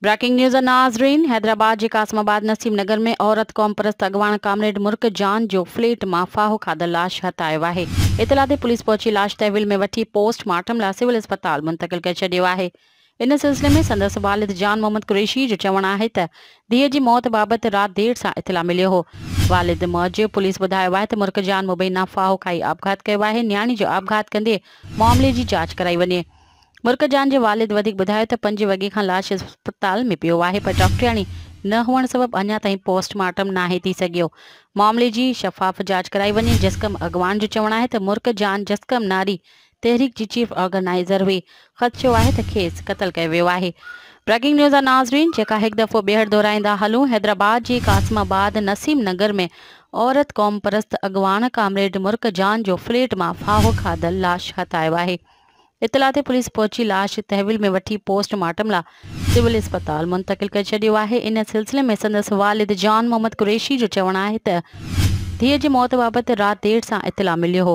Breaking news ناظرين حيدرآباد جي قاسم آباد نسيم نگر ۾ عورت قومپرست اڳواڻ ڪامريڊ مرڪ جان جو فليٽ مان ڦاهو کاڌل لاش هٿ آيو آهي. اطلاع تي پوليس پهچي لاش تحويل ۾ وٺي پوسٽ مارٽم لاء سول اسپتال منتقل ڪري ڇڏيو آهي. ان سلسلي ۾ سندس والد جان محمد قريشي جو چوڻ آهي ته ڌيء جي موت بابت رات دير سان اطلاع مليو هو. والد موجب پوليس ٻڌايو آهي ته مرڪ جان مبينا ڦاهو کائي آپگهات ڪيو آهي، نياڻي جو آپگهات ڪندي معاملي جي جاچ ڪرائي وڃي. مرڪ جان جي والد وڌيڪ ٻڌايو ته پنج وڳي کان لاش اسپتال ۾ پيو آهي پر ڊاڪٽرياڻي نه هئڻ سبب اڃا تائين پوسٽ مارٽم ناهي ٿي سگهيو. معاملي جي شفاف جاچ ڪرائي وڃي. جسقم اڳواڻ جو چوڻ آهي ته مرڪ جان جسقم ناري تحريڪ جي چيف آرگنائيزر هئي، خدشو آهي ته کيس قتل ڪيو ويو آهي. بريڪنگ نيوز ناظرين جيڪا هڪ دفعو ٻيهر دهرائيندا هلون حيدرآباد جي قاسم آباد نسيم نگر ۾ عورت قومپرست اڳواڻ ڪامريڊ مرڪ جان جو فليٽ مان ڦاهو کاڌل لاش هٿ آيو آهي. اطلاع تي پوليس پهچي لاش تحويل ۾ وٺي پوسٽ مارٽم لا سول اسپتال منتقل ڪري ڇڏيو آهي. ان سلسلي ۾ سندس والد جان محمد قريشي جو چوڻ آهي ته ڌيء جي موت بابت رات دير سان اطلاع مليو هو.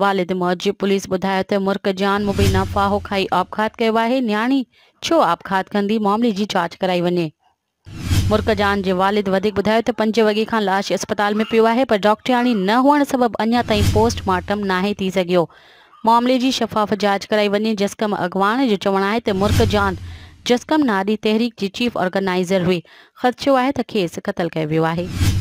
والد موجب پوليس ٻڌايو ته مرڪ جان مبينا ڦاهو کائي آپگهات ڪيو آهي، نياڻي ڇو آپگهات ڪندي، معاملي جي جاچ ڪرائي وڃي. مرڪ جان جي والد وڌيڪ ٻڌايو ته پنج وڳي کان لاش اسپتال ۾ پيو آهي پر ڊاڪٽرياڻي نه هئڻ سبب اڃا تائين پوسٽ مارٽم ناهي ٿي سگهيو. معاملي جي شفاف جاچ ڪرائي وڃي. جسقم اڳواڻ جو چوڻ آهي ته مرڪ جان جسقم ناري تحريڪ جي چيف آرگنائيزر هئي، خدشو آهي ته کيس قتل ڪيو ويو آهي.